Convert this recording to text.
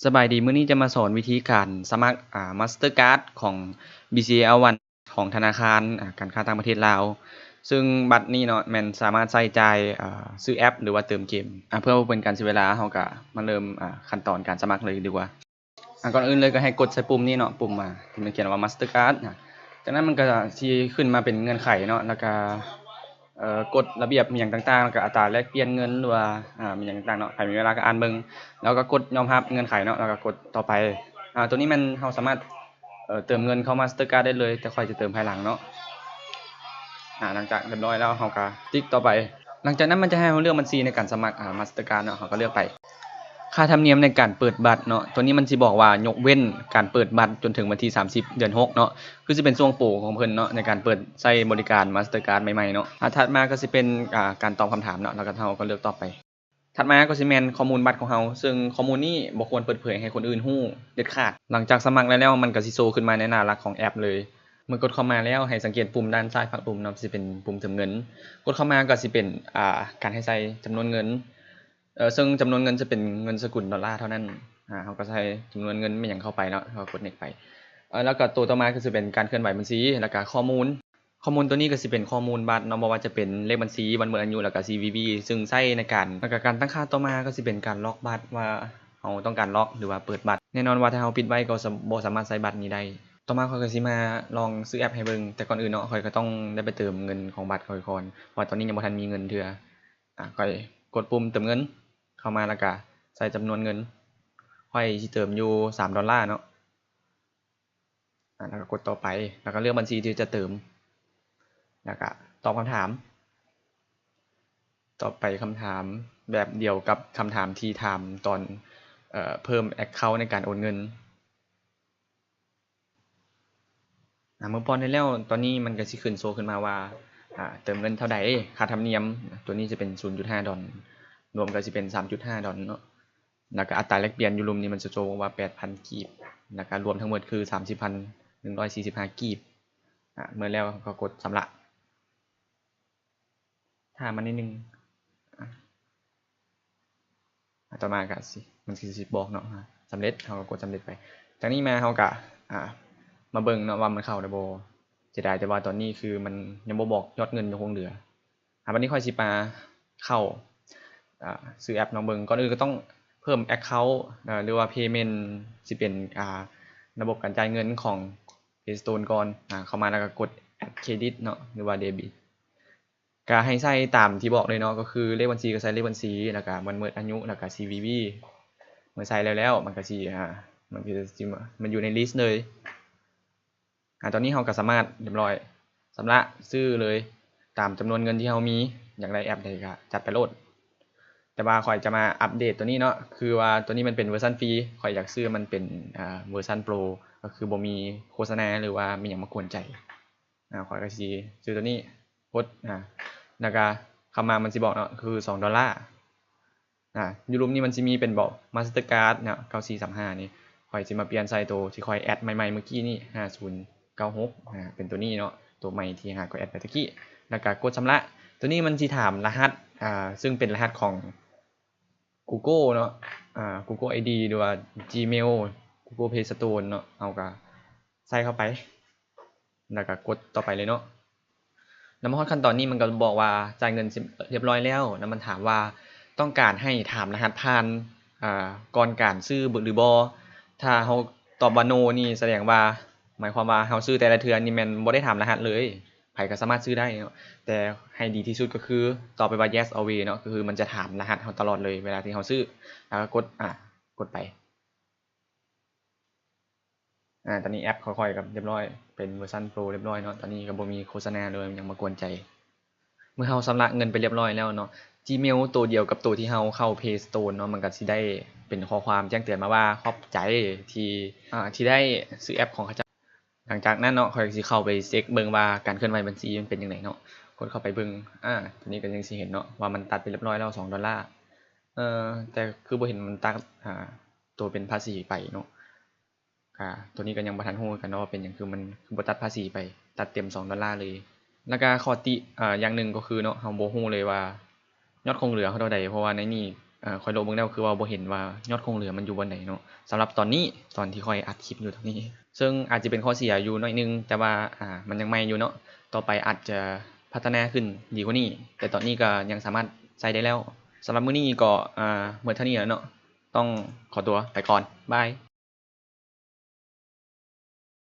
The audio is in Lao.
ສະບາຍດີ, ມື້ນີ້ຈະມາສອນວິທີການສະໝັກ ອາ Mastercard ຂອງ BCA One ຂອງທະນາຄານ ອາ ການຄ້າຕ່າງປະເທດລາວ. ຊຶ່ງບັດນີ້ເນາະ ແມ່ນສາມາດໃຊ້ຈ່າຍ ອາ ຊື້ແອັບ ຫຼືວ່າເຕີມເກມ. ອາ ເພື່ອບໍ່ເປັນການເສຍເວລາ, ເຮົາກະມາເລີ່ມ ອາ ຂັ້ນຕອນການສະໝັກເລີຍດີກວ່າ. ອາ ກ່ອນອື່ນເລີຍກໍໃຫ້ກົດໃສ່ປຸ່ມນີ້ເນາະ, ປຸ່ມ ອາ ທີ່ມັນຂຽນວ່າ Mastercard ນະ. ຈາກນັ້ນມັນກໍຊິຂຶ້ນມາເປັນເງື່ອນໄຂເນາະ, ແລ້ວກໍ ເອີ ກົດລະບຽບອີ່ຫຍັງຕ່າງໆ ແລ້ວກໍອັດຕາແລກປ່ຽນເງິນ ຫຼືວ່າ ອາ ມີຫຍັງຕ່າງໆເນາະ. ໃຜມີເວລາກໍອ່ານເບິ່ງ, ແລ້ວກໍກົດຍອມຮັບເງື່ອນໄຂເນາະ, ແລ້ວກໍກົດຕໍ່ໄປ. ອາ ໂຕນີ້ແມ່ນເຮົາສາມາດ ເອີ ເຕີມເງິນເຂົ້າ Mastercard ໄດ້ເລີຍ, ແຕ່ຂ້ອຍຈະເຕີມພາຍຫຼັງເນາະ. ອາ ຫຼັງຈາກຮຽບຮ້ອຍແລ້ວ ເຮົາກໍຕິກຕໍ່ໄປ. ຫຼັງຈາກນັ້ນມັນຈະໃຫ້ເຮົາເລືອກບັນຊີໃນການສະໝັກ ອາ Mastercard ເນາະ, ເຮົາກໍເລືອກໄປ. ຄ່າທຳນຽມໃນການເປີດບັດເນາະ, ຕົວນີ້ມັນຊິບອກວ່າຍົກເວັ້ນການເປີດບັດຈົນເຖິງວັນທີສາມສິບ ເດືອນຫົກເນາະ, ຄືຊິເປັນຊ່ວງໂປຂອງເພິ່ນເນາະ ໃນການເປີດໃຊ້ບໍລິການ Mastercard ໃໝ່ໆເນາະ. ອາ ຖັດມາກໍຊິເປັນ ອາ ການຕອບຄຳຖາມເນາະ, ແລ້ວກໍເຮົາກໍເລືອກຕໍ່ໄປ. ຖັດມາກໍຊິແມ່ນຂໍ້ມູນບັດຂອງເຮົາ, ຊຶ່ງຂໍ້ມູນນີ້ບໍ່ຄວນເປີດເຜີຍໃຫ້ຄົນອື່ນຮູ້ເດັດຂາດ. ຫຼັງຈາກສະໝັກໄດ້ແລ້ວ ມັນກໍຊິໂຊຂຶ້ນມາໃນໜ້າຫຼັກຂອງແອັບເລີຍ. ເມື່ອກົດເຂົ້າມາແລ້ວ ໃຫ້ສັງເກດປຸ່ມດ້ານຊ້າຍຟາກລຸ່ມເນາະ, ຊິເປັນປຸ່ມເຕີມເງິນ. ກົດເຂົ້າມາກໍຊິເປັນ ອາ ການໃຫ້ໃສ່ຈຳນວນເງິນ, ເຊິ່ງຈຳນວນເງິນຈະເປັນເງິນສະກຸນດອນລາເທົ່ານັ້ນ. ອາ ເຮົາກໍໃສ່ຈຳນວນເງິນແມ່ນຫຍັງເຂົ້າໄປເນາະ, ເຮົາກົດ next ໄປ. ເອີ ແລ້ວກໍໂຕຕໍ່ມາກໍຊິເປັນການເຄື່ອນໄຫວບັນຊີ ແລ້ວກໍຂໍ້ມູນ. ຂໍ້ມູນໂຕນີ້ກໍຊິເປັນຂໍ້ມູນບັດເນາະ, ບໍ່ວ່າຈະເປັນເລກບັນຊີ, ວັນໝົດອາຍຸ ແລ້ວກໍ CVV ຊຶ່ງໃຊ້ໃນການ, ແລ້ວກໍການຕັ້ງຄ່າຕໍ່ມາກໍຊິເປັນການລັອກບັດ ວ່າເຮົາຕ້ອງການລັອກ ຫຼືວ່າເປີດບັດ. ແນ່ນອນວ່າຖ້າເຮົາປິດໄວ້ກໍສະ, ບໍ່ສາມາດໃຊ້ບັດນີ້ໄດ້. ຕໍ່ມາຂ້ອຍກໍຊິມາລອງຊື້ແອັບໃຫ້ເບິ່ງ, ແຕ່ກ່ອນອື່ນເນາະ ຂ້ອຍກໍຕ້ອງໄດ້ໄປເຕີມເງິນຂອງບັດຂ້ອຍກ່ອນ, ເພາະວ່າຕອນນີ້ຍັງບໍ່ທັນມີເງິນເທື່ອ. ອາ ຂ້ອຍກົດປຸ່ມເຕີມເງິນເຂົ້າມາ ແລ້ວກໍໃສ່ຈຳນວນເງິນ. ຂ້ອຍຊິເຕີມຢູ່ສາມດອນລາເນາະ. ອາ ແລ້ວກໍກົດຕໍ່ໄປ, ແລ້ວກໍເລືອກບັນຊີທີ່ຈະເຕີມ, ແລ້ວກໍຕອບຄຳຖາມ. ຕໍ່ໄປຄຳຖາມແບບດຽວກັບຄຳຖາມທີ່ຖາມຕອນ ເອີ ເພີ່ມ account ໃນການໂອນເງິນ. ອາ ເມື່ອປ້ອນໄດ້ແລ້ວ, ຕອນນີ້ມັນກໍຊິຂຶ້ນໂຊຂຶ້ນມາວ່າ ອາ ເຕີມເງິນເທົ່າໃດ, ຄ່າທຳນຽມ, ໂຕນີ້ຈະເປັນສູນຈຸດຫ້າດອນ, ລວມກໍຊິເປັນສາມຈຸດຫ້າດອນເນາະ. ແລ້ວກໍອັດຕາແລກປ່ຽນຢູ່ລຸ່ມນີ້ ມັນຈະໂຊວ່າແປດພັນກີບ, ແລ້ວກໍລວມທັງໝົດຄືສາມສິບພັນໜຶ່ງຮ້ອຍສີ່ສິບຫ້າກີບ. ອາ ເມື່ອແລ້ວກໍກົດຊຳລະ. ຖ້າມັນນິດໜຶ່ງ. ອາ ຕໍ່ມາກໍຊິ ມັນຊິ ຊິບອກເນາະ ສຳເລັດ, ເຮົາກໍກົດສຳເລັດໄປ. ຈາກນີ້ມາເຮົາກໍ ອາ ມາເບິ່ງເນາະວ່າມັນເຂົ້າແລ້ວບໍ່. ເສຍດາຍແຕ່ວ່າຕອນນີ້ຄືມັນຍັງບໍ່ບອກຍອດເງິນຍັງຄົງເຫຼືອ. ອາ ບັດນີ້ຂ້ອຍຊິມາເຂົ້າ ອາ ຊື້ແອັບເນາະເບິ່ງ. ກ່ອນອື່ນກໍຕ້ອງເພີ່ມ account ອາ ຫຼືວ່າ payment ຊິເປັນ ອາ ລະບົບການຈ່າຍເງິນຂອງ Paystone ກ່ອນ. ອາ ເຂົ້າມາແລ້ວກໍກົດ add credit ເນາະ ຫຼືວ່າ debit. ກໍໃຫ້ໃສ່ຕາມທີ່ບອກເລີຍເນາະ, ກໍຄືເລກບັນຊີກໍໃສ່ເລກບັນຊີ, ແລ້ວກໍວັນໝົດອາຍຸ, ແລ້ວກໍ CVV. ເມື່ອໃສ່ແລ້ວໆ ມັນກໍຊິ ອາ ມັນກໍຊິ ມັນຢູ່ໃນ list ເລີຍ. ອາ ຕອນນີ້ເຮົາກໍສາມາດຮຽບຮ້ອຍ ຊຳລະຊື້ເລີຍຕາມຈຳນວນເງິນທີ່ເຮົາມີ. ຢາກໄດ້ແອັບໃດກໍຈັດໄປໂລດ. ແຕ່ວ່າຂ້ອຍຈະມາອັບເດດຕົວນີ້ເນາະ, ຄືວ່າຕົວນີ້ມັນເປັນເວີຊັນຟຣີ, ຂ້ອຍຢາກຊື້ມັນເປັນ ອາ ເວີຊັນໂປຣ ກໍຄືບໍ່ມີໂຄສະນາ ຫຼືວ່າມີຫຍັງມາກວນໃຈ. ອາ ຂ້ອຍກໍຊິຊື້ຕົວນີ້ ກົດ ອາ ແລ້ວກໍເຂົ້າມາມັນຊິບອກເນາະ ຄືສອງດອນລາ. ອາ ຢູ່ລຸ່ມນີ້ມັນຊິມີເປັນບອກ Mastercard ເນາະ ເກົ້າສີ່ສາມຫ້ານີ້, ຂ້ອຍຊິມາປ່ຽນໃສ່ໂຕທີ່ຂ້ອຍແອັດໃໝ່ໆເມື່ອກີ້ນີ້ ຫ້າສູນເກົ້າຫົກ ອາ ເປັນໂຕນີ້ເນາະ, ໂຕໃໝ່ທີ່ຫາຂ້ອຍແອັດໄປຕະກີ້. ແລ້ວກໍກົດຊຳລະ. ໂຕນີ້ມັນຊິຖາມລະຫັດ ອາ ຊຶ່ງເປັນລະຫັດຂອງ Google ເນາະ ອາ Google ID ຫຼືວ່າ Gmail Google Play Store ເນາະ, ເຮົາກໍໃສ່ເຂົ້າໄປ ແລ້ວກໍກົດຕໍ່ໄປເລີຍເນາະ. ນຳມາຮອດຂັ້ນຕອນນີ້ມັນກໍບອກວ່າຈ່າຍເງິນຮຽບຮ້ອຍແລ້ວ, ນຳມັນຖາມວ່າຕ້ອງການໃຫ້ຖາມລະຫັດຜ່ານ ອາ ກ່ອນການຊື້ຫຼືບໍ່. ຖ້າເຮົາຕອບວ່າ no ນີ້ສະແດງວ່າ ໝາຍຄວາມວ່າເຮົາຊື້ແຕ່ລະເທື່ອນີ້ແມ່ນບໍ່ໄດ້ຖາມລະຫັດເລີຍ, ໃຜກໍສາມາດຊື້ໄດ້ເນາະ, ແຕ່ໃຫ້ດີທີ່ສຸດກໍຄືຕອບໄປວ່າ yes always ເນາະ, ກໍຄືມັນຈະຖາມລະຫັດເຮົາຕະຫຼອດເລີຍເວລາທີ່ເຮົາຊື້, ແລ້ວກໍກົດ ອາ ກົດໄປ. ອາ ຕອນນີ້ແອັບຂ້ອຍກໍຮຽບຮ້ອຍ ເປັນເວີຊັນໂປຣຮຽບຮ້ອຍເນາະ, ຕອນນີ້ກໍບໍ່ມີໂຄສະນາ ຫຼືຫຍັງມາກວນໃຈ. ເມື່ອເຮົາຊຳລະເງິນໄປຮຽບຮ້ອຍແລ້ວເນາະ, Gmail ໂຕດຽວກັບໂຕທີ່ເຮົາເຂົ້າ Play Store ເນາະ, ມັນກໍຊິໄດ້ເປັນຂໍ້ຄວາມແຈ້ງເຕືອນມາວ່າ ຂອບໃຈທີ່ ອາ ທີ່ໄດ້ຊື້ແອັບຂອງເຂົາເຈົ້າ. ຫຼັງຈາກນັ້ນເນາະ ຂ້ອຍກໍຊິເຂົ້າໄປເຊັກເບິ່ງວ່າການເຄື່ອນໄຫວບັນຊີມັນເປັນຈັ່ງໃດເນາະ, ກົດເຂົ້າໄປເບິ່ງ. ອາ ໂຕນີ້ກໍຍັງຊິເຫັນເນາະວ່າມັນຕັດໄປຮຽບຮ້ອຍແລ້ວ ສອງດອນລາ. ເອີ ແຕ່ຄືບໍ່ເຫັນມັນຕັດ ອາ ໂຕເປັນພາສີໄປເນາະ. ກະໂຕນີ້ກໍຍັງບໍ່ທັນຮູ້ຄືກັນເນາະວ່າເປັນຫຍັງຄືມັນຄືບໍ່ຕັດພາສີໄປ, ຕັດເຕັມສອງດອນລາເລີຍ. ແລ້ວກະຂໍ້ຕິ ອາ ຢ່າງໜຶ່ງກໍຄືເນາະ ເຮົາບໍ່ຮູ້ເລີຍວ່າຍອດຄົງເຫຼືອເຮົາເທົ່າໃດ, ເພາະວ່າໃນນີ້ ເອີ ຂ້ອຍໂລະເບິ່ງແລ້ວຄືວ່າບໍ່ເຫັນວ່າຍອດຄົງເຫຼືອມັນຢູ່ບ່ອນໃດເນາະ. ສຳລັບຕອນນີ້ ຕອນທີ່ຂ້ອຍອັດຄລິບຢູ່ຕອນນີ້ ເຊິ່ງອາດຈະເປັນຂໍ້ເສຍຢູ່ໜ້ອຍໜຶ່ງ ແຕ່ວ່າ ອ່າ ມັນຍັງໃໝ່ຢູ່ເນາະ, ຕໍ່ໄປອາດຈະພັດທະນາຂຶ້ນດີກວ່ານີ້, ແຕ່ຕອນນີ້ກໍຍັງສາມາດໃຊ້ໄດ້ແລ້ວ. ສຳລັບມື້ນີ້ກໍ ອ່າ ໝົດເທົ່ານີ້ແລ້ວເນາະ, ຕ້ອງຂໍຕົວໄປກ່ອນ, ບາຍ.